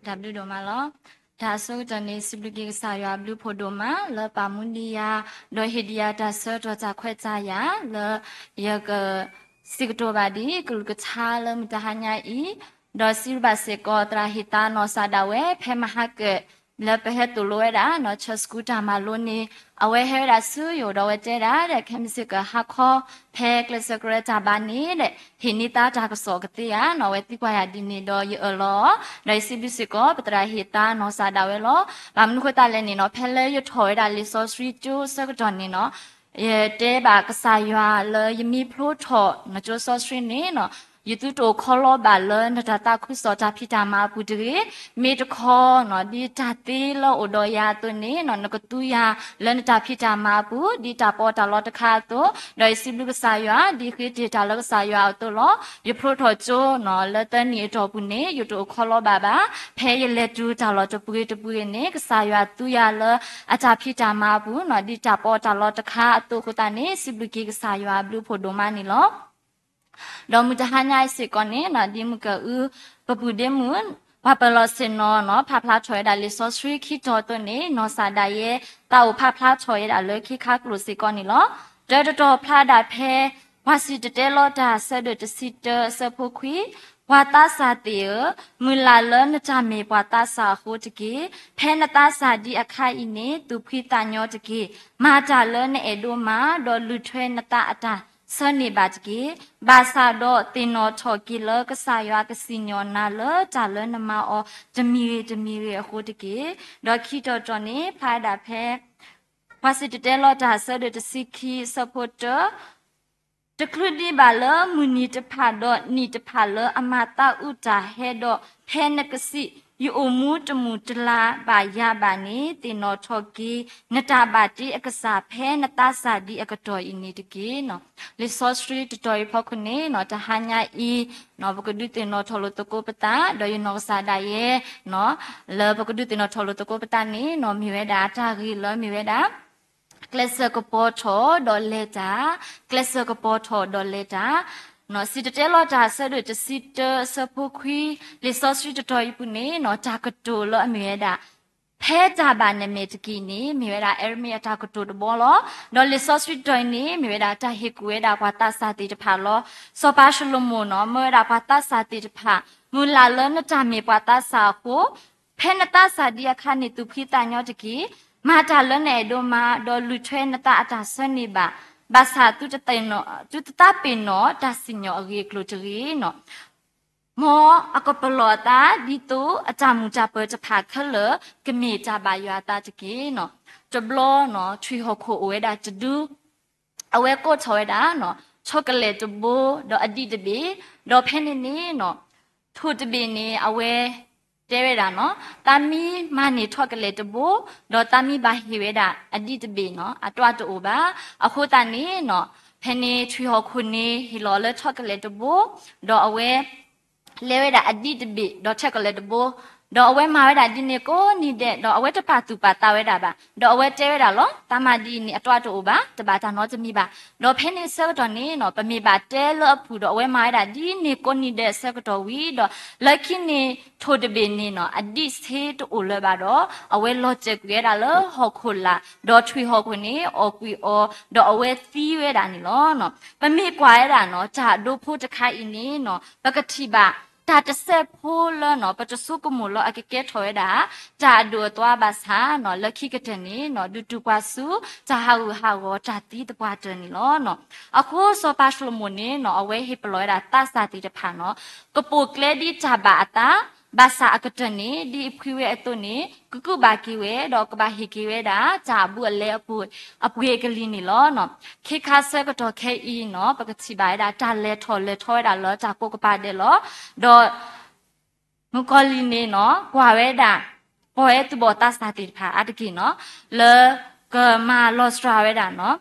တၢ်ဘျုးဒိၣ်မးလီၤ. တၢ်အဆိကတၢၢ်န့ၣ် စံးဘျုးက့ၤကစၢ်ယွၤအဘျုးဖှိၣ်ဒိၣ်မး လၢပာ်မူဒံးယၤ ဒီးဟ့ၣ်ဒံးယၤတၢ်ဆၢကတီၢ်တၢ်ခွဲးတၢ်ယာ် လၢယကစံးကတိၤဘၣ်ဒံး ကလုၢ်ကထါလၢမုၢ်တဟါညါအံၤ, ဒီးစံးဘျုးဘၣ်စ့ၢ်ကီး သရၣ်ဟ့ၣ်သါနီၢ်စၢ်ဒၣ်ဝဲ ဖဲမဟါကၢၣ် လၢပဟဲသိၣ်လိဝဲဒၣ် နီၢ်ဆၢစကူတၢ်မၤလိန့ၣ် အဝဲဟဲဝဲဒၣ်ဆူယအိၣ်ဒီးအဝဲတဲဒၣ် ဒီးခဲမုၢ်ဆ့ၣ်ကီးဟါခီ ဖဲကျဲးစၢးကရၢတၢ်ဘါန့ၣ် ဒီးဟ့ၣ်န့ၢ်သါတၢ်ကစီၣ်ကသ့ဧါနီၤ အဝဲသံကွၢ်ယၤဒ်န့ၣ်ဒီးယအၢၣ်လီၤအီၤ, ဒီးယစံးဘျုးစ့ၢ်ကီး ပသရၣ်ဟ့ၣ်သါနီၢ်စၢ်ဒၣ်ဝဲလီၤ. ဘၣ်မနုၤဃိသတးလဲၣ်န့ၣ်နီၤ ဖဲလၢယထီၣ်ဝဲဒၣ်လံာ်စီဆှံကၠိအဆၢကတီၢ်န့ၣ်နီၤ ယတဲဘၣ်ကစၢ်ယွၤလၢယမ့ၢ်ဖျိထီၣ် နီၢ်ကၠိစီဆှံန့ၣ်နီၤ ယသုတအိၣ်ခီလီဘၣ်လၢနတၢ်သးခုကစီၣ်တၢ်ဖံးတၢ်မၤအပူၤတဂ့ၤ, မ့ၢ်တခီနီၤ ဒ်တၢ်သ့လၢအိၣ်ဒီးယၤအသိးန့ၣ်နီၤ နကသူယၤလၢနတၢ်ဖံးတၢ်မၤအပူၤ ဒ်တၢ်ပီးတၢ်လီတခါအသိး, ဒီးယစံးဘျုးကစၢ်ယွၤ ဒ်ဃ့တ့ၢ်တၢ်လၢကစၢ်ယွၤအသိးလီၤ. ယဖျိထီၣ်ကၠိနီၤ လၢသၢနံၣ်အတီၢ်ပူၤန့ၣ် ယတအိၣ်ခီလီဘၣ်ဘၣ်. ဖဲယလဲၤတုၤတၢ်လီၢ်တပှ့ၤတပှ့ၤန့ၣ် ကစၢ်ယွၤသူယၤလၢအတၢ်ဖံးတၢ်မၤအပူၤနီၤ ဒ်တၢ်ပီးတၢ်လီတခါအသိးအဃိသတးန့ၣ် စံးဘျုးက့ၤကစၢ်ယွၤအဘျုးဖှိၣ်ဒိၣ်မးန့ၣ်လီၤ. ဒီးမုၢ်တဟါညါအံၤစ့ၢ်ကီးန့ၣ်နီၤ ဒ်မုၢ်ကၢၢ်အု ပပုၢ်ဒ့မုၣ် ပှၤပၢၤလီၢ်ဆ့ၣ်နီၤနီၤ ဖးဖျါထီၣ်ဝဲဒၣ်လံာ်စီဆှံခံတီၤအသိးန့ၣ် နီၢ်စၢ်ဒၣ်ယဲ သးအိၣ်ဖးဖျါထီၣ်ဝဲဒၣ်လၢခံခါကျိၣ်စ့ၢ်ကီးန့ၣ်လီၤ. တၢတတီၤဖျါဒၣ်ဖဲ ပှၤစံၣ်တဲၤတဲလီၤတၢ် အဆၢဒိၣ်တဆံတၢ အဆၢဖိခွံ, ပှၤသးစၢ်သ့ၣ်ဧၢ, မုၢ်လၢ်လၢနတၢ်မ့ၢ်ပှၤသးစၢ်အဃိတက့ၢ်. ဖဲနသးစၢ်ဒံးအခါအံၤန့ၣ် သူၣ်ဖှံသးညီတက့ၢ်. မၤတၢ်လၢနအဲၣ်ဒိးမၤ, ဒီးလူၤထွဲနသးအတၢ်ဆၢန့ၢ်ဘၣ်တက့ၢ်. ဘၣ်ဆၣ်ဒီးသ့ၣ်နီၣ်ထီၣ်က့ၤလၢကစၢ်ယွၤကစံၣ်ညီၣ်နၤလၢတၢ်လၢနမၤအီၤတမံၤဂ့ၤတမံၤဂ့ၤအဃိတက့ၢ်. ဒီးခံတီၤတီၤန့ၣ် ဖျါဝဲဒၣ်ဖဲ ပှၤစံၣ်တဲၤတဲလီၤတၢ် အဆၢဒိၣ်တဆံခံ အဆၢဖိတၢ, တချုးဒံးဘၣ်လၢမုၢ်နံၤတဖၣ်ဒီးနံၣ်တဖၣ်လၢအမၤသးအုးတၢ်ဟဲဒီး ဖဲနကစံး ယအိၣ်မူတမုာ်တလၤဘၣ်ယၤဘၣ်န့ၣ် သ့ၣ်နီၣ်ထီၣ်က့ၤ နတၢ်ဘၣ်တ့အကစၢ် ဖဲနသးစၢ်ဒံးအကတီၢ်အံၤန့ၣ်တက့ၢ်. လံာ်စီဆှံတတီၤအံၤဖီခိၣ်န့ၣ်နီၤ တဟါညါအံၤ ပကဒုးသ့ၣ်နီၣ်ထီၣ်လိာ်သကိးပသး ဒီးယနီၢ်ကစၢ်ဒၣ်ယဲ လၢပကဒုးသ့ၣ်နီၣ်ထီၣ်လိာ်သကိးပသးန့ၣ်နီၤ မ့ၢ်ဝဲဒၣ်တၢ်ဂ့ၢ်လၢမ့ၢ်ဝဲဒၣ် ကျဲးစၢးကပီၤထီၣ်ဒီးလဲၤတၢ်, ကျဲးစၢးကပီၤထီၣ်ဒီးလဲၤတၢ်, စံၣ်တဲၤတဲလီၤတၢ် အဆၢဒိၣ်တဆံတၢ အဆၢဖိခွံ, လံာ်စီဆှံတတီၤအံၤပူၤန့ၣ်နီၤ တၢ်ကတိၤလၢအမ့ၢ်ဝဲဒၣ် ဖဲတၢ်ဘၣ်နမဲာ်တက့ၢ်န့ၣ် မ့ၢ်ဝဲဒၣ် အဲရမံယၤ တၢ်ကတိၤတဘီလီၤ. ဒီးလံာ်စီဆှံတတီၤအံၤန့ၣ် မ့ၢ်ဝဲဒၣ်တၢ်ဟ့ၣ်ကူၣ်ဝဲဒၣ်ပှၤသးစၢ်သ့ၣ်တဖၣ်လီၤ. စီၤပၤၡလိၤမိၣ်နီၤ မၢဝဲဒၣ်ပှၤသးစၢ်သ့ၣ်တဖၣ်, မုၢ်လၢ်လၢနတၢ်မ့ၢ်ပှၤသးစၢ်အဃိ ဖဲနသးစၢ်ဒံးအခါန့ၣ် သူၣ်ဖှံသးညီတက့ၢ်. မၤတၢ်လၢနအဲၣ်ဒိးမၤ, ဒီးလူၤထွဲနသးအတၢ်ဆၢန့ၢ်ဘၣ်, ဘၣ်ဆၣ်သုတသးပ့ၤနီၣ်တၢ်စံၣ်ညီၣ်အဂ့ၢ်အကျိၤတဂ့ၤနီၤ. မ်အကပလီၢ်အသးဒ်သိးအတၢ်မုာ်တၢ်ပၢၤတဖၣ်ခဲလၢာ် ကမ့ၢ်တၢ်ဘၣ်ယွၤအသးတက့ၢ်နီၤ. တဘျီနီၤ ထွံၣ်ဟီၣ်ခိၣ်အိၣ်ဝဲဒၣ်တဒု အဝဲကိးထီၣ်ဝဲဒၣ်နီၤ ဆီကလဲၣ်တဘိ ဒီးအဒံးတဘ့ၣ်, ဒီးဖဲန့ၣ်န့ၣ်နီၤ ထိၣ်တဘ့ၣ်န့ၣ် အဝဲတဲဝဲဒၣ်နီၤ သးမံမၤန့ၢ်ဆီကလဲၣ်တဘိ ဒီးသးမံဘၣ်ဟ့ၣ်ဝဲဒၣ်အဒံးတဘ့ၣ်နီၤ အတွးတအိၣ်ဘၣ်. အဃိသတးန့ၣ်နီၤ ဖဲန့ၣ်ထွံၣ်ဟီၣ်ခိၣ်န့ၣ် ဟ့ၣ်လီၤလၢဆီကလဲၣ်တဘိ ဒီးအဝဲ လဲဝဲဒၣ်အဒံးတဘ့ၣ် ဒီးဆီကလဲၣ်တဘိ, ဒီးအဝဲမၤဝဲဒၣ်ဒ်န့ၣ်ကိးနံၤဒဲး, ဒီးအဝဲတပာ်သူၣ်ပာ်သးဝဲဒၣ်ဘၣ်, ဒီးအဝဲတဲဝဲဒၣ်လီၤ သးမၤဒ်အံၤန့ၣ် အတွးတအိၣ်ဘၣ်, တဘၣ်တၢ်နီတမံၤဘၣ်. ဒီးဖဲန့ၣ်ဆၢကတီၢ်န့ၣ်နီၤ ပမ့ၢ်ဘၣ်တဲလၢအပူၤဒီး အဝဲမၤဝဲဒၣ်ဒ်န့ၣ်ကိးနံၤဒဲးအဆၢကတီၢ်ဝံၤဒီး လၢခံန့ၣ်ထိၣ်တဘ့ၣ်န့ၣ်နီၤ အဒံးဆ့တအိၣ်လၢၤဘၣ်ဒီး အဝဲလီၤစဲၤကွံာ်ဝဲဒၣ်လၢဟီၣ်ခိၣ်လာ်, ဒီးထွံၣ်ဟီၣ်ခိၣ်န့ၣ် အီၣ်ကွံာ်အီၤ, ဒီးအဝဲသံဝဲဒၣ်န့ၣ်လီၤ. ပမ့ၢ်ကွၢ်ဝဲဒၣ်နီၤ တၢ်ဒိဖိတခါအံၤန့ၣ်နီၤ ပကထံၣ်ဘၣ် တၢ်တစဲးဖိလၢနီၤ ပတဆိကမိၣ်လၢအကကဲထီၣ်ဝဲဒၣ် တၢ်အဒိၣ်အသွါဘၣ်ဆၣ်နီၤ လၢခံကတၢၢ်န့ၣ်နီၤ ဒုးတုၤပှၤဆူ တၢ်ဟးဂူာ်ဟးဂီၤတၢ်သံသပှၢ်တၢၢ်န့ၣ်လီၤ. အဃိစီၤပၤၡလိၤမိၣ်န့ၣ်နီၤ အဝဲဟ့ၣ်ပလီၢ်ဝဲဒၣ်သးစၢ်သ့ၣ်တဖၣ်နီၤ ကပိာ်ကျဲဒ်တၢ်ဘၣ်အသး, ဘၣ်ဆၣ်အကတၢၢ်န့ၣ် ဒ်အဖှံဝဲအသိးန့ၣ် ကကူးဘၣ်က့ၤဝဲ ဒီးကဘၣ်ဟ့ၣ်က့ၤဝဲဒၣ် တၢ်အဘူးအလဲအပှ့ၤကလံၤန့ၣ်လီၤ. ခ့ခါဆၢကတီၢ်ခဲအံၤနီၤ ပကထံၣ်ဘၣ်ဝဲဒၣ် တၢ်လဲၤထီၣ်လဲၤထီဝဲဒၣ်လၢတၢ်ကိးကပၤဒဲးလီၤ. ဒီး မုၣ်ကီၤလံၢ်န့ၣ်နီၤ ကွၢ်ဝဲဒၣ် ပှၤအဲၣ်သုးဘီၣ်သးစၢ်သ့ၣ်တဖၣ်အါတက့ၢ်နီၤ လၢကမၤလီၤစှၤဝဲဒၣ်နီၤ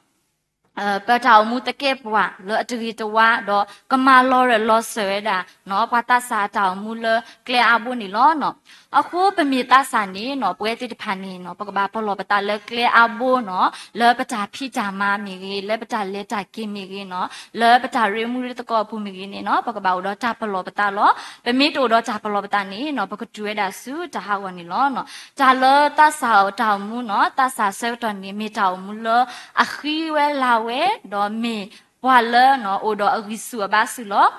ပတၢ်အိၣ်မူသကဲာ်ပှၤလၢအတဂ့ၤတဝါ ဒီးကမၤလီၤရၢၢ်လီၤစၢၤဝဲဒၣ်နီၤ ပှၤသးစၢ်အတၢ်အိၣ်မူလၢကျဲအါဘိန့ၣ်လီၤနီၤ. အဃိပမ့ၢ်သးစၢ်န့ၣ်နီၤ ပဝဲသ့ၣ်တဖၣ်န့ၣ်နီၤ ပကဘၣ်ပလီၢ်ပသးလၢကျဲအါဘိနီၤ လၢပတၢ်ဖံးတၢ်မၤမ့ၢ်ဂ့ၤ, လၢပတၢ်လဲၤတၢ်က့ၤမ့ၢ်ဂ့ၤနီၤ, လၢပတၢ်ရ့မူရ့သကိးအပူၤမ့ၢ်ဂ့ၤန့ၣ်နီၤ ပကဘၣ်အိၣ်ဒီးတၢ်ပလီၢ်ပသးလီၤ. ပမ့ၢ်တအိၣ်ဒီးတၢ်ပလီၢ်ပသးန့ၣ်နီၤ ပကတုၤဝဲဒၣ်ဆူတၢ်ဟးဂီၤန့ၣ်လီၤနီၤ. တၢ်လၢသးစၢ်အတၢ်အိၣ်မူနီၤ သးစၢ်ဆၢကတီၢ်န့ၣ် မ့ၢ်တၢ်အိၣ်မူလၢအဃံဝဲလၤဝဲ, ဒီးမ့ၢ်ပှၤလၢနီၤ အိၣ်ဒီးအဂံၢ်ဆူၣ်အဘါဆူၣ်လီၤ.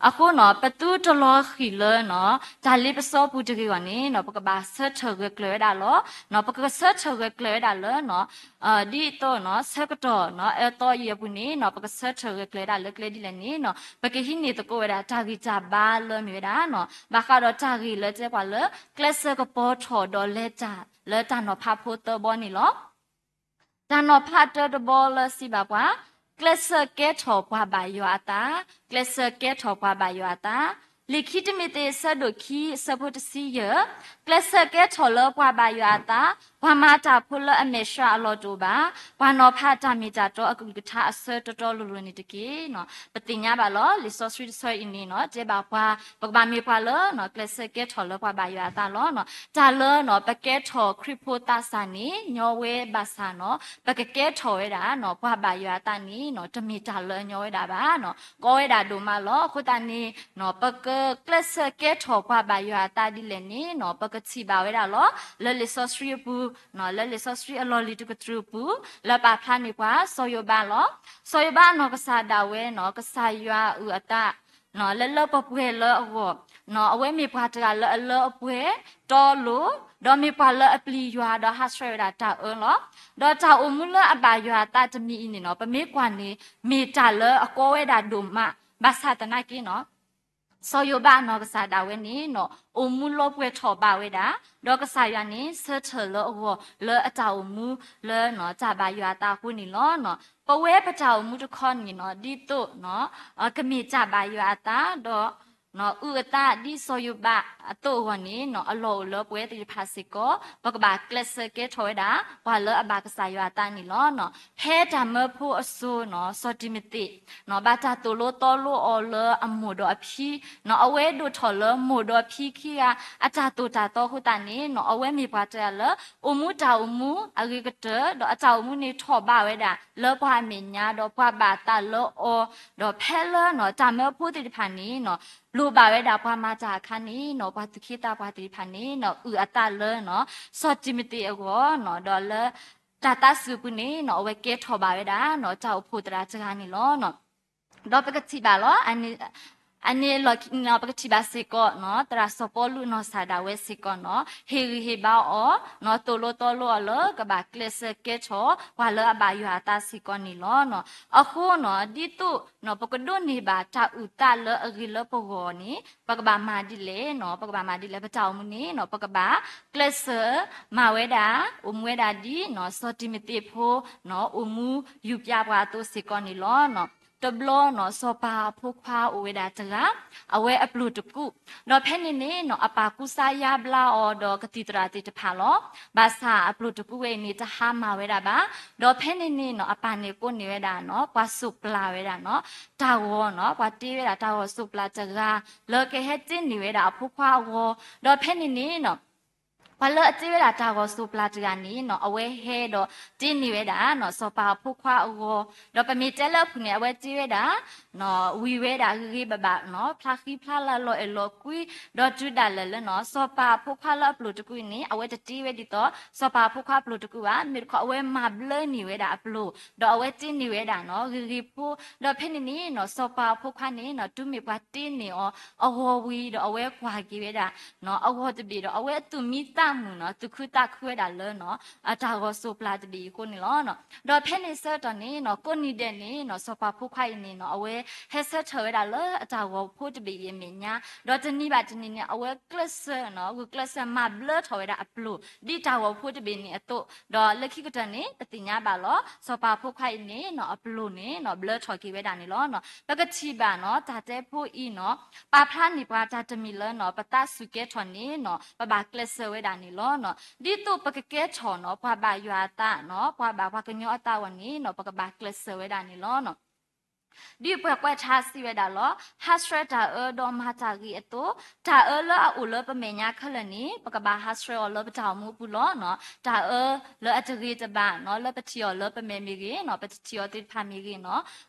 အဃိနီၤ ပသုတလီၤဃံၤလၢနီၤ တၢ်လ့ပစီပူၤတဂ့ၤအဂီၢ်န့ၣ်နီၤ ပကဘၣ်ဆၢထၢၣ်ဂၢၢ်ကျၢၤဝဲဒၣ်လီၤ. ပကဆၢထၢၣ်ဂၢၢ်ကျၢၤဝဲဒၣ်လၢနီၤ ဒ်သိးနီၤ ဆၢကတီၢ်နီၤ အၢသီအံၤအပူၤန့ၣ်နီၤ ပကဆၢထၢၣ်ဂၢၢ်ကျၢၤဝဲဒၣ်လၢကျဲဒ်လဲၣ်န့ၣ်နီၤ ပကဟံးန့ၢ်သကိးဝဲဒၣ်တၢ်ဂံၢ်တၢ်ဘါလၢမ့ၢ်ဝဲဒၣ်နီၤ ဘၣ်ဃးဒီးတၢ်ဂ့ၢ်လၢတဲပှၤလၢ ကျဲးစၢးကပီၤထီၣ်ဒီးလဲၤတၢ်လၢတၢ်နီၤဖးဖိသၢဘီန့ၣ်လီၤ. တၢ်နီၤဖးတၢတဘီလၢစံးဘၣ်ပှၤ, ကျဲးစၢးကဲထီၣ်ပှၤဘၣ်ယွၤအသး, ကျဲးစၢးကဲထီၣ်ပှၤဘၣ်ယွၤအသး, လံာ်ခံတံၤမသ့း အဆၢဒိၣ်ခံ အဆၢဖိတဆံယဲၢ်, ကျဲးစၢးကဲထီၣ်လၢပှၤဘၣ်ယွၤအသး, ပှၤမၤတၢ်ဖိလၢအမဲာ်ဆှးအလီၢ်တအိၣ်ဘၣ်, ပှၤနီၤဖးတၢ်မ့ၢ်တၢ်တီအကလုၢ်ကထါအဆၢတီတီလိၤလိၤန့ၣ်တက့ၢ်. ပသ့ၣ်ညါဘၣ်လီၤ လံာ်စီဆှံတဆၢအံၤန့ၣ်နီၤ တဲဘၣ်ပှၤ ပကဘၣ်မ့ၢ်ပှၤလၢနီၤ ကျဲးစၢးကဲထီၣ်လၢပှၤဘၣ်ယွၤအသးလီၤနီၤ. တၢ်လၢနီၤ ပကဲထီၣ်ခရံာ်ဖိသးစၢ်န့ၣ် ညီဝဲဘၣ်ဆၣ်နီၤ ပကကဲထီၣ်ဝဲဒၣ်နီၤ ပှၤဘၣ်ယွၤအသးန့ၣ်နီၤ တမ့ၢ်တၢ်လၢအညီဝဲဒၣ်ဘၣ်နီၤ ကီဝဲဒၣ်ဒိၣ်မးလီၤ. အဃိသတးန့ၣ်နီၤ ပကကျဲးစၢးကဲထီၣ်ပှၤဘၣ်ယွၤအသးဒ်လဲၣ်န့ၣ်နီၤ ပကထံၣ်ဘၣ်ဝဲဒၣ်လီၤ လၢလံာ်စီဆှံအပူၤနီၤ လၢလံာ်စီဆှံအလီၢ်လံၤတကတြူၢ်အပူၤ လၢပာ်ဖျါန့ၢ်ပှၤ စီၤယိၤဘးလီၤ. စီၤယိၤဘးအနီၢ်ကစၢ်ဒၣ်ဝဲနီၤ ကစၢ်ယွၤအုၣ်အသး လၢလၢပှဲၤပှဲၤလၢအဂီၢ်နီၤ အဝဲမ့ၢ်ပှၤတဂၤလၢအလၢအပှဲၤတီလိၤ ဒီးမ့ၢ်ပှၤလၢအပျံၤယွၤဒီးဟးဆှဲးဝဲဒၣ်တၢ်အၢလီၤ. ဒီးတၢ်အိၣ်မူလၢအဘၣ်ယွၤအသးတမံၤအံၤန့ၣ်နီၤ ပမ့ၢ်ကွၢ်န့ၣ် မ့ၢ်တၢ်လၢအကီဝဲဒၣ်ဒိၣ်မး ဘၣ်ဆၣ်သနာ်က့နီၤ စီၤယိၤဘးအနီၢ်ကစၢ်ဒၣ်ဝဲန့ၣ်နီၤ အိၣ်မူလီၤပှဲၤထီၣ်ဘၣ်ဝဲဒၣ် ဒီးကစၢ်ယွၤန့ၣ် ဆၢထၢၣ်လၢအဂီၢ်လၢအတၢ်အိၣ်မူလၢနီၤ တၢ်ဘၣ်ယွၤအသးအဃိန့ၣ်လီၤ. ပဝဲပတၢ်အိၣ်မူတခီန့ၣ်နီၤ ဒ်သိးနီၤ ကမ့ၢ်တၢ်ဘၣ်ယွၤအသး ဒီး အုၣ်အသးဒ်စီၤယိၤဘးအသိးအဂီၢ်န့ၣ်နီၤ အလီၢ်အိၣ်လၢပဝဲသ့ၣ်တဖၣ်စ့ၢ်ကီး ပကဘၣ်ကျဲးစၢးကဲထီၣ်ဝဲဒၣ် ပှၤလၢအဘၣ်ကစၢ်ယွၤအသးန့ၣ်လီၤ. ဖဲတၢ်မၢဖိအစိၤနီၤ စီၤတံၤမသ့း ဘၣ်တၢ်သိၣ်လိသီလိအီၤလၢအမိၢ်ဒီးအဖံနီၤ အဝဲဒိၣ်ထီၣ်လၢမိၢ်ဒီးဖံခံဂၤ အတၢ်သိၣ်တၢ်သီအဃိသတးန့ၣ်နီၤ အဝဲမ့ၢ်ပှၤတဂၤလၢ အိၣ်မူတၢ်အိၣ်မူအဂ့ၤကတၢၢ် ဒီးအတၢ်အိၣ်မူန့ၣ်ထီၣ်ဘးဝဲဒၣ် လၢပှၤအမဲာ်ညါ ဒီးပှၤဘၣ်သးလၢအီၤ ဒီးဖဲလၢနီၤ တၢ်မၢဖိသ့ၣ်တဖၣ်န့ၣ်နီၤ လိၣ်ဘၣ်ဝဲဒၣ်ပှၤမၤတၢ်အခါန့ၣ်နီၤ ပှၤသူၣ်က့သးပှၢ်သ့ၣ်တဖၣ်န့ၣ်နီၤ အုၣ်အသးလၢနီၤ စီၤတံၤမသ့းအဂီၢ်နီၤ ဒီးလၢ တၢ်သးစူၤအပူၤန့ၣ်နီၤ အဝဲကဲထီၣ်ဘၣ်ဝဲဒၣ်နီၤ တၢ်အိၣ်ဖှိၣ်သရၣ်တဂၤန့ၣ်လီၤ. ဒီးပကထံၣ်ဘၣ်လီၤ အန့ၣ်လီၤ ပကထံၣ်ဘၣ်စ့ၢ်ကီးနီၤ သရၣ်စီၤပီလူးအနီၢ်ကစၢ်ဒၣ်ဝဲစ့ၢ်ကီးနီၤ ဟ့ၣ်ဂံၢ်ဟ့ၣ်ဘါအီၤနီၤ သိၣ်လိသီလိအီၤလၢ ကဘၣ်ကျဲးစၢးကဲထီၣ် ပှၤလၢအဘၣ်ယွၤအသးစ့ၢ်ကီးန့ၣ်လီၤ. အဃိနီၤ ဒ်သိးနီၤ ပကဒိးန့ၢ်ဘၣ်တၢ်အုၣ်သးလၢအဂ့ၤလၢပဂီၢ်န့ၣ် ပကဘၣ်မၤဒ်လဲၣ်နီၤ ပကဘၣ်မၤဒ်လဲၣ် ပတၢ်အိၣ်မူန့ၣ်နီၤ ပကဘၣ်ကျဲးစၢးမၤဝဲဒၣ် အိၣ်မူဝဲဒၣ်ဒ်နီၤ စီၤတံၤမသ့းဖိနီၤ အိၣ်မူယူၤပျးပှၤအသိးစ့ၢ်ကီးန့ၣ်လီၤ. တဘျီနီၤ စီၤပၤအဖိခွါအိၣ်ဝဲဒၣ်တဂၤ အဝဲအပျိၢ်တကူၣ် ဒီးဖဲန့ၣ်န့ၣ်နီၤ အပၢ်ကူစါယါဘျါအီၤဒီးကသံၣ်သရၣ်သ့ၣ်တဖၣ်လီၤ. ဘၣ်ဆၣ်အပျိၢ်တကူၣ်ဝဲအံၤန့ၣ် တဟါမၢ်ဝဲဒၣ်ဘၣ်. ဒီးဖဲန့ၣ်န့ၣ်နီၤ အပၢ်န့ၣ်ကိးန့ၢ်ဝဲဒၣ်နီၤ ပှၤစိးပျၢ်ဝဲဒၣ်နီၤ တၢ်ဂီၤနီၤ ပှၤတ့ဝဲဒၣ်တၢ်ဂီၤစိးပျၢ်တဂၤ လၢကဟဲတ့န့ၢ်ဝဲဒၣ်အဖိခွါအဂီၤ ဒီးဖဲန့ၣ်န့ၣ်နီၤ ပှၤလၢအတ့ဝဲဒၣ်တၢ်ဂီၤစိးပျၢ်တဂၤန့ၣ်နီၤ အဝဲဟဲဒီးတ့န့ၢ်ဝဲဒၣ်နီၤ စီၤပၤအဖိခွါအဂီၤ ဒီးပမ့ၢ်တဲလၢအဖုၣ်န့ၣ် အဝဲတ့ဝဲဒၣ် ဝံၤဝဲဒၣ်ဂ့ၤဂ့ၤဘၣ်ဘၣ်နီၤ ဖျါဃံဖျါလၤလီၤအဲၣ်လီၤကွံ ဒီးတုၤဒၣ်လဲာ်လၢနီၤ စီၤပၤအဖိခွါလၢအပျိၢ်တကူၣ်အံၤန့ၣ် အဝဲတတ့ဝဲဒ်သိး စီၤပၤအဖိခွါအပျိၢ်တကူၣ်ဘၣ် မ့ၢ်တခီအဝဲမၤဘျၢန့ၢ်ဝဲဒၣ်အပျိၢ် ဒီးအဝဲတ့န့ၢ်ဝဲဒၣ်နီၤ ဂ့ၤဂ့ၤဖိ ဒီးဖဲန့ၣ်န့ၣ်နီၤ စီၤပၤအဖိခွါန့ၣ်နီၤ တုၤမ့ၢ်ပှၤတ့န့ၢ်အီၤ အဂီၤဝံၤဒီးအဝဲကွၢ်က့ၤဝဲဒၣ် အဂီၤတဘ့ၣ်ဒီး အဝဲသူၣ်မံသးမုာ်နီၤ သူၣ်ခုသးခုဝဲဒၣ်လၢနီၤ အတၢ်ဂီၤစိးပျၢ်တဘ့ၣ်အံၤအဃိန့ၣ်လီၤ. ဒီးဖဲန့ၣ်ဆၢကတီၢ်န့ၣ်နီၤ ကိးနံၤဒဲးန့ၣ်နီၤ စီၤပၤဖိခွါအံၤန့ၣ်နီၤ အဝဲဟဲဆၢထၢၣ်ဝဲဒၣ်လၢအတၢ်ဂီၤဖိတဘ့ၣ်အံၤအမဲာ်ညါ ဒီးတနံၤဘၣ်တနံၤန့ၣ် အဝဲကျဲးစၢးနီၤ ဂုာ်ကျဲးစၢးမၤဘျၢထီၣ်ဝဲဒၣ်အပျိၢ် ဒ်တၢ်ဂီၤဖိတဘ့ၣ်န့ၣ်အသိး ဒီးလၢခံကတၢၢ်န့ၣ် ပသ့ၣ်ညါဘၣ်လီၤ စီၤပၤဖိခွါအံၤန့ၣ်နီၤ အပျိၢ်န့ၣ်နီၤ ဘျၢထီၣ်က့ၤဝဲဒၣ်န့ၣ်လီၤ. ပကထံၣ်ဘၣ်နီၤ တၢ်တဲဖိအံၤနီၤ ပာ်ဖျါန့ၢ်ပှၤတၢ်တမံၤလၢနီၤ ပသးစူၤကဲထီၣ်န့ၣ်နီၤ ပဘၣ်ကျဲးစၢးဝဲဒၣ် န့ၣ်လီၤ. ဒ်သိးပကကဲထီၣ်နီၤ ပှၤဘၣ်ယွၤအသးနီၤ ပှၤဘၣ်ပှၤကညီအသးအဂီၢ်န့ၣ်နီၤ ပကဘၣ်ကျဲးစၢးဝဲဒၣ်န့ၣ်လီၤ. ဒ်ပှၤကွဲးထါစံးဝဲဒၣ်လီၤ, ဟးဆှဲးတၢ်အၢဒီးမၤတၢ်ဂ့ၤအသိး, တၢ်အၢလၢအအိၣ်လၢပမဲာ်ညါခဲလၢာ်န့ၣ် ပကဘၣ်ဟးဆှဲးအီၤလၢပတၢ်အိၣ်မူပူၤလီၤ. တၢ်အၢလၢအတဂ့ၤတဘၣ်နီၤ လၢပထံၣ်အီၤလၢပမဲာ်မ့ၢ်ဂ့ၤနီၤ ပတထံၣ်အီၤသ့ၣ်တဖၣ်မ့ၢ်ဂ့ၤနီၤ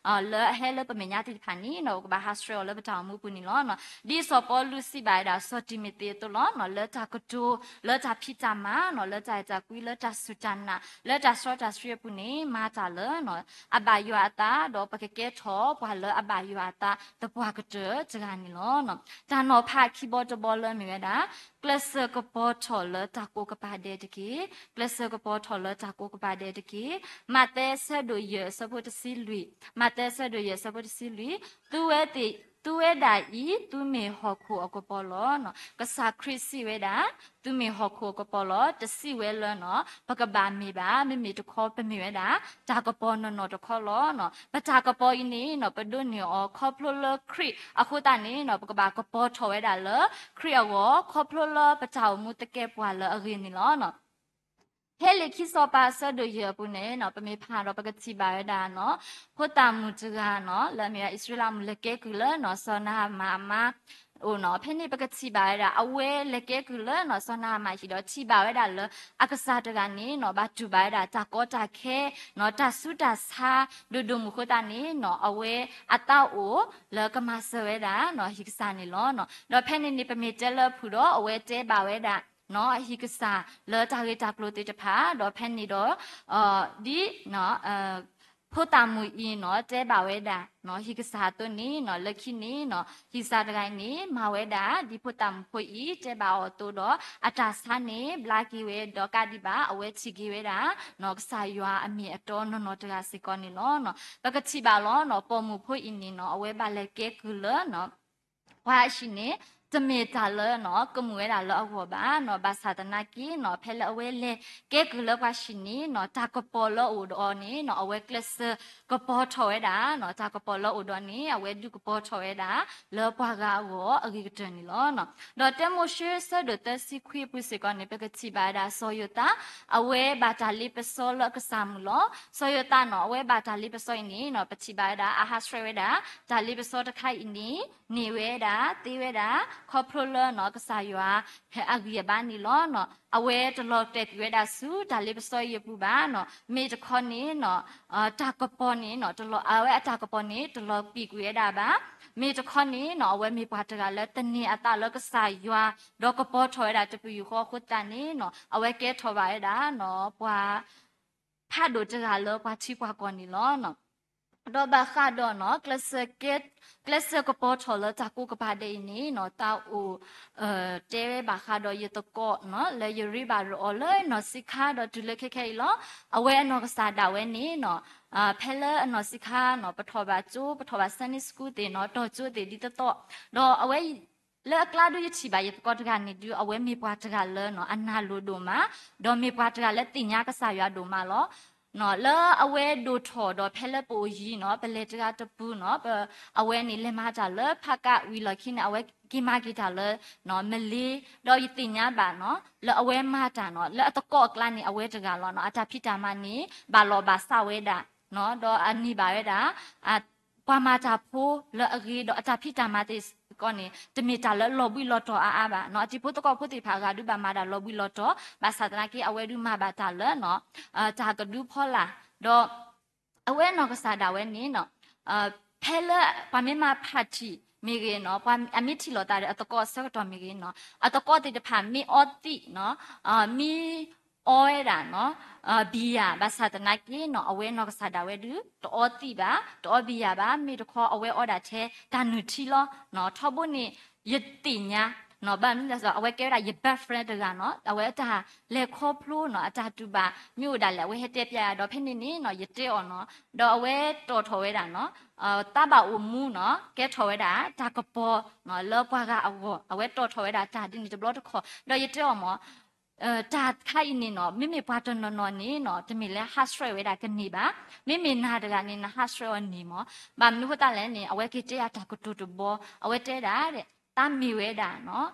လၢအဟဲလၢပမဲာ်ညါသ့ၣ်တဖၣ်န့ၣ်နီၤ ပကဘၣ်ဟးဆှဲးအီၤလၢပတၢ်အိၣ်မူပူၤန့ၣ်လီၤ. ဒ်စီၤပီလူးစံးဘၣ်ဝဲဒၣ်စီၤတံၤမသ့းအသိးလီၤ. လၢတၢ်ကတိၤ လၢတၢ်ဖံးတၢ်မၤနီၤ လၢတၢ်အဲၣ်တၢ်ကွံ လၢတၢ်စူၢ်တၢ်နာ် လၢတၢ်စီတၢ်ဆှံအပူၤန့ၣ် မၤတၢ်လၢ အဘၣ်ယွၤအသး ဒီးပကကဲထီၣ်ပှၤလၢအဘၣ်ယွၤအသးသပှၢ်ကတၢၢ်တဂၤန့ၣ်လီၤ. တၢ်နီၤဖးခံဘီတဘီလၢမ့ၢ်ဝဲဒၣ် ကျဲးစၢးကပီၤထီၣ်လၢတၢ်ကိးကပၤဒဲးတက့ၢ်. ကျဲးစၢးကပီၤထီၣ်လၢတၢ်ကိးကပၤဒဲးတက့ၢ်. မးသဲဆၢဒိၣ်ယဲၢ်အဆၢဖိတဆံလွံၢ်, မးသဲဆၢဒိၣ်ယဲၢ်အဆၢဖိတဆံလွံၢ်, သုဝဲသ့ၣ်, သုဝဲဒၣ်အံၤ သုမ့ၢ်ဟီၣ်ခိၣ်အကပီၤလီၤ. ကစၢ်ခရံာ်စံးဝဲဒၣ် သုမ့ၢ်ဟီၣ်ခိၣ်အကပီၤလီၤ. တစံးဝဲလၢနီၤ ပကဘၣ်မ့ၢ်ဘၣ်, မ့မ့ၢ်တခီပမ့ၢ်ဝဲဒၣ် တၢ်ကပီၤနီၢ်နီၢ်တခီလီၤ. ပတၢ်ကပီၤအံၤန့ၣ်နီၤ ပဒိးန့ၢ်အီၤခီဖျိလၢခရံာ်အဃိသတးန့ၣ်နီၤ ပကဘၣ်ကပီၤထီၣ်ဝဲဒၣ်လၢခရံာ်အဂီၢ် ခီဖျိလၢပတၢ်အိၣ်မူသကဲးပဝးလၢအဂ့ၤန့ၣ်လီၤ. ဖဲလံာ်ခံစီၤပၤအဆၢဒိၣ်ယဲၢ်အပူၤန့ၣ်နီၤ ပမ့ၢ်ဖးဒီးပကထံၣ်ဘၣ်ဝဲဒၣ်နီၤ ဖိသၣ်မုၣ်တဂၤနီၤ လၢအမ့ၢ်ဝဲအံၣ်စရ့လးမုၣ်လဲၤကဲကုၢ်လၢနီၤ စီၤနၤအမၣ်အမါအိၣ်နီၤ ဖဲန့ၣ်ပကထံၣ်ဘၣ်ဝဲဒၣ် အဝဲလဲၤကဲကုၢ်လၢနီၤ စီၤနၤအမၣ်ဟံၣ်ဒီးထံၣ်ဘၣ်ဝဲဒၣ်လၢ အကစၢ်တဂၤန့ၣ်နီၤ ဘၣ်တူၢ်ဘၣ်ဝဲဒၣ်တၢ်ကီတၢ်ခဲနီၤ တၢ်ဆူးတၢ်ဆါဒိၣ်ဒိၣ်မုၢ်အဃိသတးန့ၣ်နီၤ အဝဲအသးအိၣ်လၢကမၤစၢၤဝဲဒၣ်နီၤ ဟံၣ်ကစၢ်န့ၣ်လီၤ. ဒီးဖဲန့ၣ်န့ၣ် ပမ့ၢ်တဲလၢအဖုၣ်ဒီး အဝဲတဲဘၣ်ဝဲဒၣ်နီၤ အဟံၣ်ကစၢ်လၢတၢ်ဂ့ၢ်တၢ်ကျိၤသ့ၣ်တဖၣ် ဒီးဖဲန့ၣ်ဒီး ဒ် ဖိသၣ်မုၣ်အံၤနီၤ တဲဘၣ်ဝဲဒၣ်နီၤ ဟံၣ်ကစၢ်အသိးန့ၣ်နီၤ လၢခံန့ၣ်နီၤ ဟံၣ်ကစၢ်တဂၤအံၤန့ၣ် မၤဝဲဒၣ် ဒ်ဖိသၣ်မုၣ်ဖိအံၤ တဲဘၣ်အီၤအသိးဒီး အတၢ်ဆါန့ၣ် ဘျါက့ၤဝဲဒီးကးဒံးဘၣ် အဝဲထံၣ်က့ၤဝဲဒၣ်နီၤ ကစၢ်ယွၤအမ့ၢ်အတီနီၢ်နီၢ်တဂၤစ့ၢ်ကီးန့ၣ်လီၤ. ပကထံၣ်ဘၣ်လီၤနီၤ ပိာ်မုၣ်ဖိအံၤန့ၣ်နီၤ အဝဲဘၣ်လဲၤကဲကုၢ်လၢ ပှၤအဟံၣ်န့ၣ် တမ့ၢ်တၢ်လၢနီၤ ကမုာ်ဝဲဒၣ်လၢအဂီၢ်ဘၣ်နီၤ ဘၣ်ဆၣ်သနာ်က့နီၤ ဖဲလၢအဝဲလဲၤကဲကုၢ်လၢပှၤဟံၣ်န့ၣ်နီၤ တၢ်ကပီၤလၢအအိၣ်ဒီးအီၤန့ၣ်နီၤ အဝဲကျဲးစၢးကပီၤထီၣ်ဝဲဒၣ်နီၤ တၢ်ကပီၤလၢအအိၣ်ဒီးအီၤန့ၣ် အဝဲဒုးကပီၤထီၣ်ဝဲဒၣ် လၢပှၤဂၤအဂီၢ်အဂ့ၤကတၢၢ်န့ၣ်လီၤ. ဒီးတၢမိၤၡ့ဆၢဒိၣ်သၢဆံခွံအပူၤစ့ၢ်ကီးန့ၣ် ပကထံၣ်ဘၣ်ဝဲဒၣ်စီၤယိၤသး အဝဲဘၣ်တၢ်လ့ပစီလၢအကစၢ်မုၣ်လီၤ. စီၤယိၤသးနီၤ အဝဲဘၣ်တၢ်လ့ပစီအံၤန့ၣ်နီၤ ပထံၣ်ဘၣ်ဝဲဒၣ် အဟးဆှဲးဝဲဒၣ် တၢ်လ့ပစီတခါအံၤန့ၣ် န့ၢ်ဝဲဒၣ် သ့ဝဲဒၣ် ခီဖျိလၢနီၤ ကစၢ်ယွၤ အဂံၢ်အဘါန့ၣ်လီၤ. အဝဲတလီၤတဲာ်ကွံာ်ဝဲဒၣ်ဆူတၢ်လ့ပစီအံၤအပူၤဘၣ်နီၤ မ့ၢ်တခီန့ၣ်နီၤ တၢ်ကပီၤန့ၣ်နီၤ တလီၤ အဝဲအတၢ်ကပီၤန့ၣ် တလီၤကွံာ်ကွံာ်ဝဲဒၣ်ဘၣ်. မ့ၢ်တခီန့ၣ်နီၤ အဝဲမ့ၢ်ပှၤတဂၤလၢသန့ၤအသးလၢကစၢ်ယွၤ ဒီးကပီၤထီၣ်ဝဲဒၣ်တပယူာ်ဃီအဃိသတးန့ၣ်နီၤ အဝဲကဲထီၣ်ဘၣ်ဝဲဒၣ်နီၤ ပှၤ ဖးဒိၣ်တဂၤလၢပှၤထံပှၤကီၢ်န့ၣ်လီၤ. ဒီးဘၣ်ဃးဒီးနီၤ ကျဲးစၢးကပီၤထီၣ်လၢတၢ်ကိးကပၤဒဲးအံၤန့ၣ်နီၤ သးအိၣ် တဲဘၣ်ဃးဒီးယသကိးနီၤ လၢယရ့ဘၣ်ရအီၤလၢနီၢ်ဆံးခါဒီးတုၤလၢခဲခဲအံၤလီၤ. အဝဲအနီၢ်ကစၢ်ဒၣ်ဝဲန့ၣ်နီၤ ဖဲလၢအနီၢ်ဆံးခါနီၤ ပထီၣ်ဘၣ်ကၠိ ပထီၣ်ဘၣ် Sunday school သ့ၣ်နီၤ တီၢ်ကၠိသ့ၣ်ဒ်သိးသိး ဒီးအဝဲ လၢအကျါဒုးယထံၣ်ဘၣ်ယသကိးတဂၤန့ၣ်ဒုး အဝဲမ့ၢ်ပှၤတဂၤလၢနီၤ အနာ်လိၤဒိၣ်မး, ဒီးမ့ၢ်ပှၤတဂၤလၢသ့ၣ်ညါကစၢ်ယွၤဒိၣ်မးလီၤ. လၢအဝဲဒိၣ်ထီၣ်ဒီးဖဲလၢပအိၣ်ယံၤနီၤ ပလဲၤတဂၤတပူၤနီၤ အဝဲန့ၣ်လဲၤမၤတၢ်လၢဖးကးဝံၤလီၢ်ခံန့ၣ် အဝဲက့ၤမၤက့ၤတၢ်လၢ မလ့ၤ, ဒီးယသ့ၣ်ညါဘၣ်နီၤ လၢအဝဲမၤတၢ်နီၤ လၢအသကိးအကျါန့ၣ် အဝဲတဂၤလီၤနီၤ အတၢ်ဖံးတၢ်မၤန့ၣ် ဘၣ်လီၢ်ဘၣ်စးဝဲဒၣ် ဒီးအန့ၢ်ဘၣ်ဝဲဒၣ် ပှၤမၤတၢ်ဖိလၢအဂ့ၤ ဒီးအတၢ်ဖံးတၢ်မၤသ့ၣ်စ့ၢ်ကီးန့ၣ် တမ့ၢ်တၢ်လၢလီၤဘှံးလီၤတီၤအါအါဘၣ်နီၤ အတံၤဖိသကိးဖိသ့ၣ်တဖၣ်အဂၤဒုး ဘၣ်မၤတၢ်လီၤဘှံးလီၤတီၤ ဘၣ်ဆၣ်သနာ်က့ အဝဲဒုးမၤဘၣ်တၢ်လၢ တၢ်ကဒုဖီလာ်, ဒီး အဝဲအနီၢ်ကစၢ်ဒၣ်ဝဲန့ၣ်နီၤ ဖဲလၢပှၤမ့ၢ်မၤဖးထံၣ်မ့ၢ်ဂ့ၤနီၤ ပှၤအမ့ၢ်ထံၣ်လိာ်သးဒီးအသကိးအဆၢကတီၢ်မ့ၢ်ဂ့ၤနီၤ အသကိးသ့ၣ်တဖၣ်မ့ၢ်အီသံးနီၤ မ့ၢ်အီဝဲဒၣ်နီၤ ဘံယၣ် ဘၣ်ဆၣ်သနာ်က့နီၤ အဝဲနီၢ်ကစၢ်ဒၣ်ဝဲဒုး တအီသံးဘၣ် တအီဘံယၣ်ဘၣ် မ့ၢ်တခီအဝဲအီဒၣ်ထဲတၢ်နုၢ်ထံလီၤ. ထီဘိန့ၣ် ယသ့ၣ်ညါ ဘၣ်မနုၤလဲၣ် အဝဲကဲဝဲဒၣ်ယ best friend တဂၤနီၤ အဝဲအတၢ်လဲၤခီဖျိနီၤ အတၢ်တူၢ်ဘၣ် မ့ၢ်အိၣ်ဒၣ်လဲာ် အဝဲဟဲတဲပျးယၤ ဒီးဖဲန့ၣ်န့ၣ်နီၤ ယတဲအီၤနီၤ ဒီးအဝဲတီၣ်ထီၣ်ဝဲဒၣ်နီၤ သးဘၣ်အိၣ်မူနီၤ ကဲထီၣ်ဝဲဒၣ် တၢ်ကပီၤ လၢပှၤဂၤအဂီၢ် အဝဲတီၣ်ထီၣ်ဝဲဒၣ်တၢ်ဒ်န့ၣ်တဘျီတခီၣ် ဒီးယတဲအီၤမး တၢ်တခါအံၤန့ၣ်နီၤ မ့မ့ၢ်ပှၤတနီၤနီၤန့ၣ်နီၤ တမ့ၢ်လၢဟးဆှဲးဝဲဒၣ်ကန့ၢ်ဘၣ်. မ့မ့ၢ်နၤတဂၤန့ၣ် နဟးဆှဲးအီၤန့ၣ်မး ဘၣ်မနုၤအဃိသတးလဲၣ်န့ၣ် အဝဲက့ၤတဲယၤတၢ်ကတိၤတဘီ အဝဲတဲဒၣ် တၢ်မ့ၢ်ဝဲဒၣ်နီၤ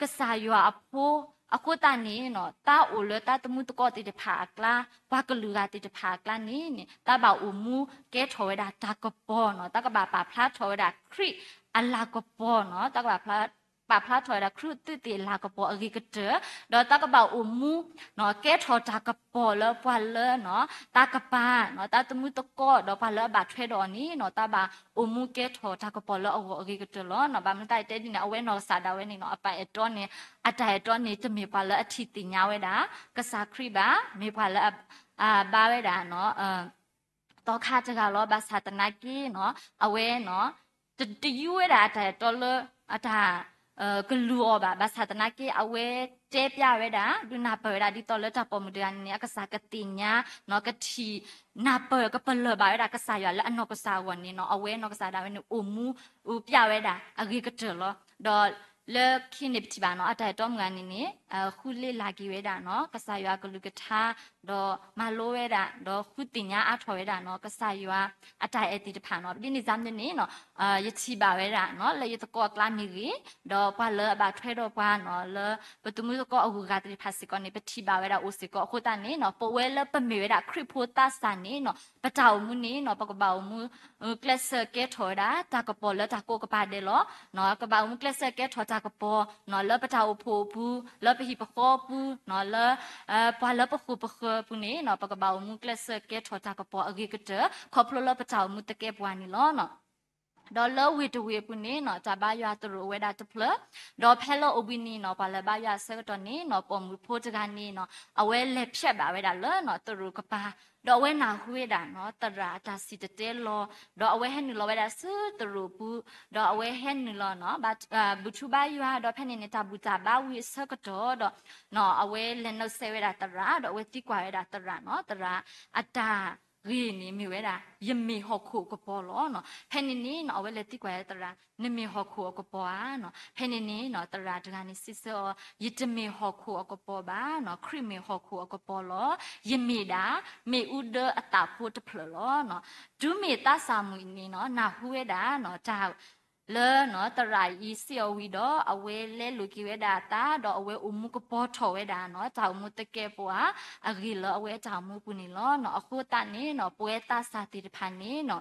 ကစၢ်ယွၤအဖိ အဃိသတးန့ၣ်နီၤ တၢ်အိၣ်လၢတၢ်သမုၢ်သကိးသ့ၣ်တဖၣ်အကျါ, ပှၤကလုာ်ဂၤသ့ၣ်တဖၣ်အကျါန့ၣ်န့ၣ် တၢ်ဘၣ်အိၣ်မူကဲထီၣ်ဝဲဒၣ်တၢ်ကပီၤနီၤ, တၢ်ကဘၣ်ပာ်ဖျါထီၣ်ဝဲဒၣ်ခရံာ်အလၤကပီၤနီၤ, တၢ်ကဘၣ်ဖျါ ပာ်ဖျါထီၣ်ဝဲဒၣ်ခရံာ်သုးသ့ၣ်အလၤကပီၤအဂ့ၤကတၢၢ်, ဒီးတၢ်ကဘၣ်အိၣ်မူ ကဲထီၣ်တၢ်ကပီၤလၢပှၤလၢနီၤ တၢ်ကပၤနီၤ, တၢ်သမုၢ်သကိး ဒီးပှၤလၢအဘၣ်ထွဲဒီးအီၤန့ၣ်နီၤ တၢ်ဘၣ်အိၣ်မူကဲထီၣ်တၢ်ကပီၤလၢအဂီၢ်အဂ့ၤကတၢၢ်လီၤနီၤ. ဘၣ်မနုၤတၢ်တဲဒ်န့ၣ် အဝဲနီၢ်ကစၢ်ဒၣ်ဝဲန့ၣ်နီၤ အပၢ်အဲၣ်တီန့ၣ် အတၢ်အဲၣ်တီန့ၣ် တမ့ၢ်ပှၤလၢအထံၣ်သ့ၣ်ညါဝဲဒၣ် ကစၢ်ခရံာ်ဘၣ်, မ့ၢ်ပှၤလၢအ ဘါဝဲဒၣ်နီၤ သီခါတဂၤလီၤ. ဘၣ်ဆၣ်သနာ်က့နီၤ အဝဲနီၤ တ တယူဝဲဒၣ်အတၢ်အဲၣ်တီလၢ အတၢ် ကလူၤအီၤဘၣ်. ဘၣ်ဆၣ်သနာ်က့ အဝဲတဲပျးဝဲဒၣ် ဒုးနၢ်ပၢၢ်ဝဲဒၣ် ဒ်သိးလၢတၢ်ပိာ်မုၣ်တဂၤန့ၣ်န့ၣ် အကစၢ်ကသ့ၣ်ညါနီၤ ကထံၣ် နၢ်ပၢၢ်ကပလၢၢ်ဘၣ်ဝဲဒၣ်ကစၢ်ယွၤလၢအနီၢ်ကစၢ်အဂီၢ်န့ၣ်နီၤ အဝဲနီၢ်ကစၢ်ဒၣ်ဝဲန့ၣ် အိၣ်မူ ပျးဝဲဒၣ်အဂ့ၤကတၢၢ်လီၤ. ဒီးလၢခံန့ၣ်ပထံၣ်ဘၣ်နီၤ အတၢ်အဲၣ်တီမုၣ်ဂၤန့ၣ်န့ၣ် ဃုလ့လၢက့ၤဝဲဒၣ်နီၤ ကစၢ်ယွၤအကလုၢ်ကထါ ဒီးမၤလိဝဲဒၣ် ဒီးဃုသ့ၣ်ညါအါထီၣ်ဝဲဒၣ်နီၤ ကစၢ်ယွၤအတၢ်အဲၣ်သ့ၣ်တဖၣ်နီၤ. ဒ်န့ၣ်စ့ၢ်န့ၣ်နီၤ ယထံၣ်ဘၣ်ဝဲဒၣ်နီၤ လၢယသကိးအကျါမ့ၢ်ဂ့ၤ, ဒီးပှၤလၢအဘၣ်ထွဲဒီးပှၤနီၤ လၢပသမုၢ်သကိးအဂုၤအဂၤသ့ၣ်တဖၣ်စ့ၢ်ကီးန့ၣ် ပထံၣ်ဘၣ်ဝဲဒၣ်အိၣ်စ့ၢ်ကီး. အဃိသတးန့ၣ်နီၤ ပဝဲလၢပမ့ၢ်ဝဲဒၣ်ခရံာ်ဖိသးစၢ်န့ၣ်နီၤ ပတၢ်အိၣ်မူန့ၣ်နီၤ ပကဘၣ်အိၣ်မူ ကျဲးစၢးကဲထီၣ်ဝဲဒၣ် တၢ်ကပီၤလၢတၢ်ကိးကပၤဒဲးလီၤ. ကဘၣ်အိၣ်မူကျဲးစၢးကဲထီၣ်တၢ်ကပီၤနီၤ လၢပတၢ်အိၣ်ဖှိၣ်အပူၤ, လၢပဟံၣ်ပဃီအပူၤနီၤ လၢ ပှၤလၢပဃိၣ်ပဃၢၤအပူၤန့ၣ်နီၤ ပကဘၣ်အိၣ်မူကျဲးစၢးကဲထီၣ်တၢ်ကပီၤအဂ့ၤကတၢၢ် ခီဖျိလၢပတၢ်အိၣ်မူသကဲပှၤန့ၣ်လီၤ. ဒီးလၢဝ့ၢ်တဝ့ၢ်အပူၤန့ၣ်နီၤ တၢ်ဘါယွၤသရိာ်ဝဲဒၣ်တဖျၢၣ်, ဒီးဖဲလၢအိၣ်ဘှံးနံၤနီၤ ပှၤလၢဘါယွၤအဆၢကတီၢ်န့ၣ်နီၤ ပိာ်မုၣ်ဖိတဂၤန့ၣ်နီၤ အဝဲလဲၤဖျဲးဘၣ်ဝဲဒၣ်လၢနီၤ သရိာ်ကပၤ, ဒီးအဝဲနၢ်ဟူဝဲဒၣ်နီၤ သရၣ်အတၢ်စံၣ်တဲၤတဲလီၤ, ဒီးအဝဲဟဲနုာ်လီၤဝဲဒၣ်ဆူသရိာ်အပူၤ, ဒီးအဝဲဟဲနုာ်လီၤနီၤ ဘါထုဘါယွၤ ဒီးဖဲန့ၣ်န့ၣ် တၢ်ဘူၣ်တၢ်ဘါဝံၤအဆၢကတီၢ်ဒီး အဝဲလဲၤနုာ်ဆဲးဝဲဒၣ်သရၣ် ဒီးအဝဲသံကွၢ်ဝဲဒၣ်သရၣ်နီၤ သရၣ်အတၢ်ဂ့ၢ်န့ၣ်မ့ၢ်ဝဲဒၣ် ယမ့ၢ်ဟီၣ်ခိၣ်အကပီၤလီၤ. ဖဲန့ၣ်န့ၣ်နီၤ အဝဲလဲၤသံကွၢ်ဝဲဒၣ်သရၣ် နမ့ၢ်ဟီၣ်ခိၣ်အကပီၤဧါနီၤ. ဖဲန့ၣ်န့ၣ်နီၤ သရၣ်တဂၤန့ၣ်စံးဆၢအီၤ ယတမ့ၢ်ဟီၣ်ခိၣ်အကပီၤဘၣ်နီၤ ခရံာ်မ့ၢ်ဟီၣ်ခိၣ်အကပီၤလီၤ. ယမ့ၢ်ဒၣ် မ့ၣ်အူဒၢအသးဖိတဖျၢၣ်လီၤ. တုၤမ့ၢ်သးစၢ်မုၣ်န့ၣ်နီၤ နၢ်ဟူဝဲဒၣ်နီၤ တၢ် လၢနီၤ သရၣ်အံၤစံးအီၤဝံၤဒီး အဝဲလဲလိာ်က့ၤဝဲဒၣ်အသး ဒီးအဝဲအိၣ်မူကပီၤထီၣ်ဝဲဒၣ်နီၤ တၢ်အိၣ်မူသကဲးပဝး အဂ့ၢ်လၢအဝဲအတၢ်အိၣ်မူပူၤန့ၣ်လီၤ. အဃိသတးန့ၣ်နီၤ ပဝဲသးစၢ်သ့ၣ်တဖၣ်န့ၣ်နီၤ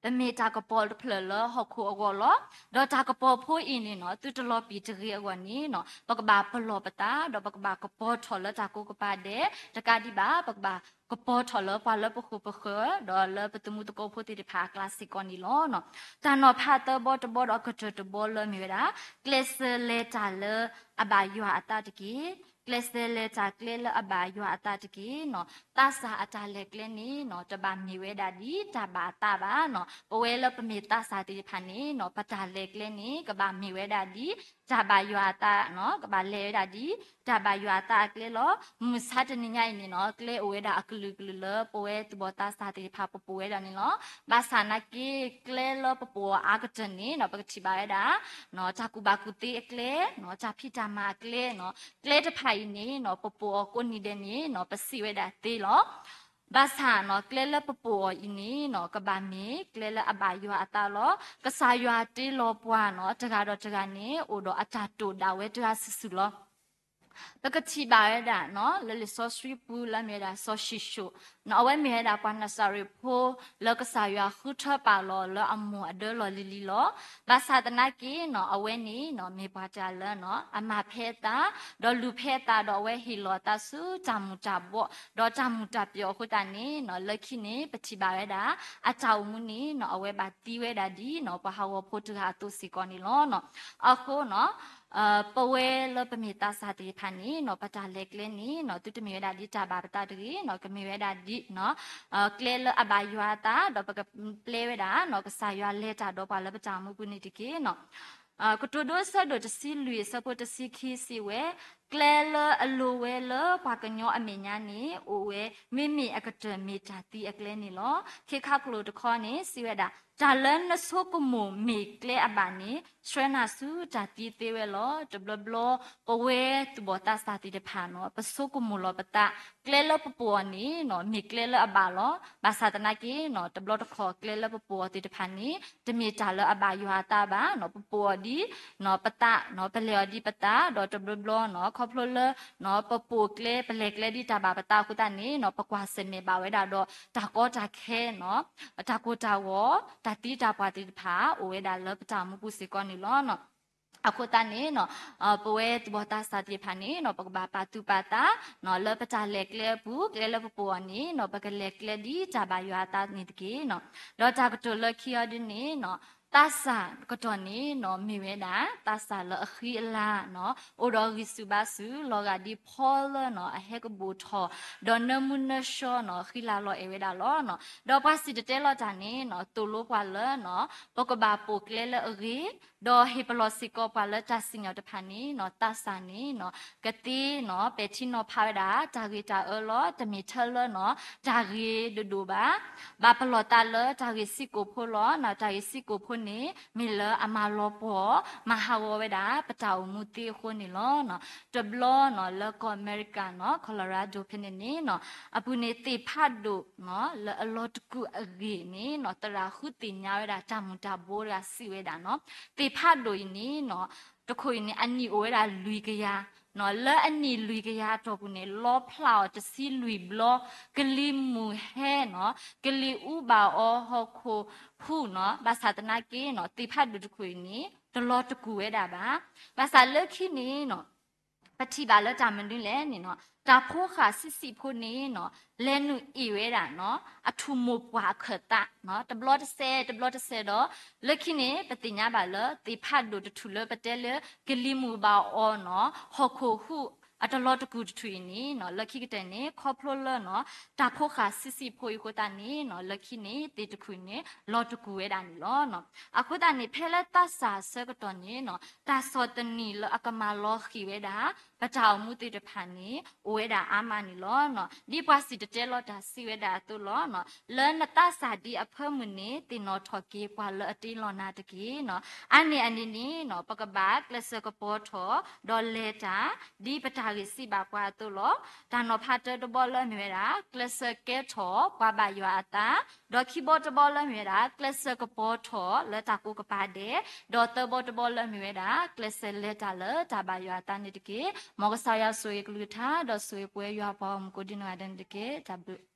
ပမ့ၢ်တၢ်ကပီၤတဖျၢၣ်လၢဟီၣ်ခိၣ်အဂီၢ်လီၤ. ဒီးတၢ်ကပီၤဖိအံၤန့ၣ်နီၤ သုတလီၤပံာ်တဂ့ၤအဂီၢ်န့ၣ်နီၤ ပကဘၣ်ပလီၢ်ပသး ဒီးပကဘၣ်ကပီၤထီၣ်လၢတၢ်ကိးကပၤဒဲး တကးဒံးဘၣ် ပကဘၣ်ကပီၤထီၣ်လၢပှၤလၢပဃိၣ်ပဃၢၤ ဒီးလၢပသမူသကိးဖိသ့ၣ်တဖၣ်အကျါစ့ၢ်ကီးန့ၣ်လီၤ. တၢ်နီၤဖးသၢဘီတဘီဒီးအကတၢၢ်တဘီလၢမ့ၢ်ဝဲဒၣ် ကျဲးစၢးလဲၤတၢ်လၢအဘၣ်ယွၤအသးတက့ၢ်. ကျဲးစၢးလဲၤတၢ်ကျဲလၢအဘၣ်ယွၤအသးတက့ၢ်နီၤ. သးစၢ်အတၢ်လဲၤကျဲန့ၣ်နီၤ တဘၣ်မ့ၢ်ဝဲဒၣ်ဒ်တၢ်ဘၣ်အသးဘၣ်နီၤ. ပဝဲလၢပမ့ၢ်သးစၢ်သ့ၣ်တဖၣ်န့ၣ်နီၤ ပတၢ်လဲၤကျဲန့ၣ် ကဘၣ်မ့ၢ်ဝဲဒၣ်ဒ်တၢ်ဘၣ်ယွၤအသးနီၤ ကဘၣ်လဲၤဝဲဒၣ်ဒ်တၢ်ဘၣ်ယွၤအသးအကျဲလီၤ. မုၢ်ဆါတနံၤညါအံၤန့ၣ်နီၤ ကျဲအိၣ်ဝဲဒၣ်အကလုာ်ကလုာ်လၢပဝဲသူၣ်ဘီၣ်သးစၢ်သ့ၣ်တဖၣ်ပပိာ်ဝဲဒၣ်န့ၣ်လီၤ. ဘၣ်ဆၣ်နာ်က့ ကျဲလၢပပိာ်အီၤအါကတၢၢ်န့ၣ်နီၤ ပကထံၣ်ဘၣ်ဝဲဒၣ် တၢ်ကူၣ်ဘၣ်ကူၣ်သ့အကျဲနီၤ တၢ်ဖံးတၢ်မၤအကျဲနီၤ ကျဲတဖၣ်အံၤန့ၣ်နီၤ ပပိာ်အီၤကိးနံၤဒဲးန့ၣ်နီၤ ပစံးဝဲဒၣ်သ့လီၤ. ဘၣ်ဆၣ်နီၤ ကျဲလၢပပိာ်အီၤအံၤန့ၣ်နီၤ ကဘၣ်မ့ၢ်ကျဲလၢအဘၣ်ယွၤအသးလီၤ. ကစၢ်ယွၤတ့လီၤပှၤနီၤ တဂၤဒီးတဂၤန့ၣ် အိၣ်ဒီးအတၢ်တိာ်ဒၣ်ဝဲတဂၤစုာ်စုာ်လီၤ. ပကထံၣ်ဘၣ်ဝဲဒၣ်နီၤ လၢလံာ်စီဆှံပူၤလၢအမ့ၢ်ဝဲဒၣ်စီၤၡံၣ်ၡိၣ် နီၤ အဝဲမ့ၢ်ဝဲဒၣ်ပှၤနၤစၤရ့းဖိ လၢကစၢ်ယွၤဃုထၢပာ်လီၤလၢအမိၢ်အဒၢလီၢ်လံၤလံၤလီၤ. ဘၣ်ဆၣ်သနာ်က့နီၤ အဝဲန့ၣ်နီၤ မ့ၢ်ပှၤတဂၤလၢနီၤ အမၤဖဲအသး ဒီးလူၤဖဲအသး ဒီးအဝဲဟ့ၣ်လီၤအသးဆူတၢ်မူၤတၢ်ဘှီး ဒီးတၢ်မူၤတၢ်ပျီးအဃိသတးန့ၣ်နီၤ လၢခံန့ၣ် ပထံၣ်ဘၣ်ဝဲဒၣ် အတၢ်အိၣ်မူန့ၣ်နီၤ အဝဲဘၣ်သံဝဲဒၣ်ဒ်နီၤ ပှၤဟးဂီၤဖိတဂၤအသိးစ့ၢ်ကီးန့ၣ်လီၤ. အဃိနီၤ ပဝဲလၢပမ့ၢ်သးစၢ်သ့ၣ်တဖၣ်န့ၣ်နီၤ ပတၢ်လဲၤကျဲန့ၣ်နီၤ သုတမ့ၢ်ဝဲဒၣ်ဒ်တၢ်ဘၣ်ပသးတဂ့ၤနီၤ ကမ့ၢ်ဝဲဒၣ်ဒ် ကျဲလၢအဘၣ်ယွၤအသး ဒီးပကပျဲဝဲဒၣ်နီၤ ကစၢ်ယွၤလဲၤတၢ်ဒီးပှၤလၢပတၢ်အိၣ်မူပူၤန့ၣ်တက့ၢ်နီၤ. ကတိၤဒိအဆၢဒိၣ်တဆံလွံၢ်အဆၢဖိတဆံခံစံးဝဲ ကျဲလၢအလိၤဝဲလၢပှၤကညီအမဲာ်ညါန့ၣ် အိၣ်ဝဲ မ့မ့ၢ်အကတၢၢ်မ့ၢ်တၢ်သံအကျဲန့ၣ်လီၤ. ခ့ခါကျိာ်တခီန့ၣ် စံးဝဲဒၣ် တၢ်လၢနဆိကမိၣ်မ့ၢ်ကျဲအဘၣ်န့ၣ် ဆှၢနၤဆူတၢ်သံသ့ဝဲလီၤ. တဘျီဘျီ ပဝဲသူၣ်ဘီၣ်သးစၢ်သ့ၣ်တဖၣ်နီၤ ပဆိကမိၣ်လီၤပသး ကျဲလၢပပိာ်အီၤန့ၣ်နီၤ မ့ၢ်ကျဲလၢအဘၣ်လီၤ. ဘၣ်ဆၣ်သနာ်က့နီၤ တဘျီတခီၣ်ကျဲလၢပပိာ်အီၤသ့ၣ်တဖၣ်န့ၣ် တမ့ၢ်တၢ်လၢအဘၣ်ယွၤအသးဘၣ်နီၤ ပပိာ်အီၤဒ်နီၤ ပသးနီၤ ပလဲၤအီၤဒ်ပသး ဒီးတဘျီဘျီနီၤ ခီဖျိလၢ ပပိာ်ကျဲ ပလဲၤကျဲဒ်တၢ်ဘၣ်ပသးအဃိသတးန့ၣ်နီၤ ပကွၢ်ဆၢၣ်မဲာ်ဘၣ်ဝဲဒၣ်ဒီး တၢ်ကီတၢ်ခဲနီၤ တၢ်ကိၢ်တၢ်ဂီၤ တၢ်သံတၢ်ပှၢ်သ့ၣ်တဖၣ် အိၣ်ဝဲဒၣ်လၢပတၢ်အိၣ်မူပူၤစ့ၢ်ကီးန့ၣ်လီၤ. အဃိသတးန့ၣ်နီၤ ပဝဲသူၣ်ဘီၣ်သးစၢ်သ့ၣ်တဖၣ်န့ၣ်နီၤ ပကဘၣ်ပာ်သူၣ်ပာ်သးနီၤ လၢပတၢ်လဲၤကျဲအပူၤ ကျဲလၢပပိာ်အီၤန့ၣ်နီၤ ပကလဲၤကျဲဒ်တၢ်ဘၣ်ယွၤအသးန့ၣ်တက့ၢ်နီၤ. ဒီးတၢ်ကတိၤလၢခံအီၤဒ်န့ၣ်နီၤ သးစၢ်ကတီၢ်န့ၣ်နီၤ မ့ၢ်ဝဲဒၣ် သးစၢ်လၢအဃံအလၤနီၤ အိၣ်ဒီးဂံၢ်ဆူၣ်ဘါဆူၣ် လီၤဂာ်ဒ်ဖီလၢနီၤ အဟဲကဘိၣ်ထီၣ် ဒီးနၢမူနၢဆှီနီၤ ဃံလၤလီၤအဲၣ်ဝဲဒၣ်လီၤနီၤ. ဒီးပှၤစံၣ်တဲၤတဲလီၤတၢ်န့ၣ်နီၤ သိၣ်လိပှၤလၢနီၤ ပကဘၣ်ပိာ်ကျဲလၢအဂ့ၤ ဒီးဟ့ၣ်ပလီၢ်စ့ၢ်ကီးပှၤလၢတၢ်စံၣ်ညီၣ်တဖၣ်န့ၣ်နီၤ သးစၢ်န့ၣ်နီၤ ကသ့နီၤ ပဲာ်ထံနီၤဖးဝဲဒၣ် တၢ်ဂ့ၤတၢ်အၢလီၤ တမ့ၢ်ထဲလၢနီၤ တၢ်ဂ့ၤဒိၣ်ဒိၣ်ဘၣ် ဘၣ်ပလီၢ်သးလၢတၢ်ဂ့ၢ်စ့ၢ်ကီးဖိလီၤ. တၢ်ဂ့ၢ်စ့ၢ်ကီးဖိန့ၣ် မ့ၢ်လၢအမၤလီၤပှီၢ် မၤဟးဂီၤဝဲဒၣ် ပတၢ်အိၣ်မူသ့အဃိန့ၣ်လီၤ. တဘျီနီၤ လၢကီၢ်အမဲရကၤနီၤ Colorado ဖဲန့ၣ်န့ၣ်နီၤ အပူၤန့ၣ်သ့ၣ်ဖးဒိၣ်နီၤ လၢအလီၤတကူာ်အဂ့ၢ်န့ၣ်နီၤ သရၣ်ဃုသ့ၣ်ညါဝဲဒၣ် တၢ်မူၤတၢ်ဘိတဂၤစံးဝဲဒၣ်နီၤ သ့ၣ်ဖးဒိၣ်အံၤန့ၣ်နီၤ တခိၣ်အံၤန့ၣ် အနံၣ်အိၣ်ဝဲဒၣ်လွံၢ်ကယၤ လၢအနံၣ်လွံၢ်ကယၤအတီၢ်ပူၤန့ၣ် လီဖျးအီၤတဆံလွံၢ်ဘျီ ကလံၤမုၢ်ဟဲနီၤ ကလံၤအူဘၣ်အီၤ ဟီၣ်ခိၣ်ဟူးနီၤ ဘၣ်ဆၣ်သနာ်က့နီၤ သ့ၣ်ဖးဒိၣ်တခိၣ်အံၤန့ၣ် တလီၤတကူာ်ဝဲဒၣ်ဘၣ်. ဘၣ်ဆၣ်လၢခံန့ၣ်နီၤ ပထံၣ်ဘၣ်လၢတၢ်မနုၤလဲၣ်န့ၣ်နီၤ တၢ်ဖိဃာ်ဆံးဆံးဖိန့ၣ်နီၤ လဲၤနုာ်အ့ၣ်ဝဲဒၣ်နီၤ အထူၣ်မိၢ်ပှၢ်အခၢၣ်သးနီၤ တဘျီတစဲး တဘျီတစဲးဒီး လၢခံန့ၣ် ပသ့ၣ်ညါဘၣ်လၢ သ့ၣ်ဖးဒိၣ်တထူၣ်လၢပတဲလၢ ကလံၤမုၢ်ဘၣ်အီၤနီၤ ဟီၣ်ခိၣ်ဟူး အတလီၤတကူာ်တထူၣ်အံၤန့ၣ်နီၤ လၢခံကတၢၢ်န့ၣ် ခီဖျိလၢနီၤ တၢ်ဖိဃာ်ဆံးဆံးဖိအံၤအဃိသတးန့ၣ်နီၤ လၢခံန့ၣ် သ့ၣ်တထူၣ်န့ၣ် လီၤတကူာ်ဝဲဒၣ်န့ၣ်လီၤ. အဃိသတးန့ၣ် ဖဲလၢသးစၢ်အဆၢကတီၢ်န့ၣ်နီၤ တၢ်ဆီၣ်သနံးလၢအကမၤလီၤဃံၤဝဲဒၣ် ပတၢ်အိၣ်မူသ့ၣ်တဖၣ်န့ၣ် အိၣ်ဝဲဒၣ်အါမးန့ၣ်လီၤ. ဒ်ပှၤစံၣ်တဲၤတဲလီၤတၢ်စံးဝဲဒၣ်အသိးလီၤ. လၢနသးစၢ်ဒ်အဖၢမုၢ်န့ၣ် သ့ၣ်နီၣ်ထီၣ်က့ၤပှၤလၢအတ့လီၤနၤတက့ၢ်နီၤ. အါန့ၢ်အန့ၣ်န့ၣ်နီၤ ပကဘၣ်ကျဲးစၢးကပီၤထီၣ် ဒီးလဲၤတၢ် ဒ်ပတၢ်ဂ့ၢ်စံးဘၣ်ပှၤအသိးလီၤ. တၢ်နီၤဖးတၢတဘီလၢအမ့ၢ်ဝဲဒၣ် ကျဲးစၢးကဲထီၣ်ပှၤဘၣ်ယွၤအသး, ဒီးခံဘီတဘီလၢအမ့ၢ်ဝဲဒၣ် ကျဲးစၢးကပီၤထီၣ်လၢတၢ်ကိးကပၤဒဲး, ဒီးသၢဘီတဘီလၢအမ့ၢ်ဝဲဒၣ် ကျဲးစၢးလဲၤတၢ်လၢတၢ်ဘၣ်ယွၤအသးန့ၣ်တက့ၢ်. မ်ကစၢ်ယွၤဆိၣ်ဂ့ၤကလုၢ်ကထါ ဒီးဆိၣ်ဂ့ၤပဝဲယွၤပှၤဂီၢ်မုၢ်ကိးဒံနီၢ်ဂၤဒဲးန့ၣ်တက့ၢ်. တၢ်ဘျုး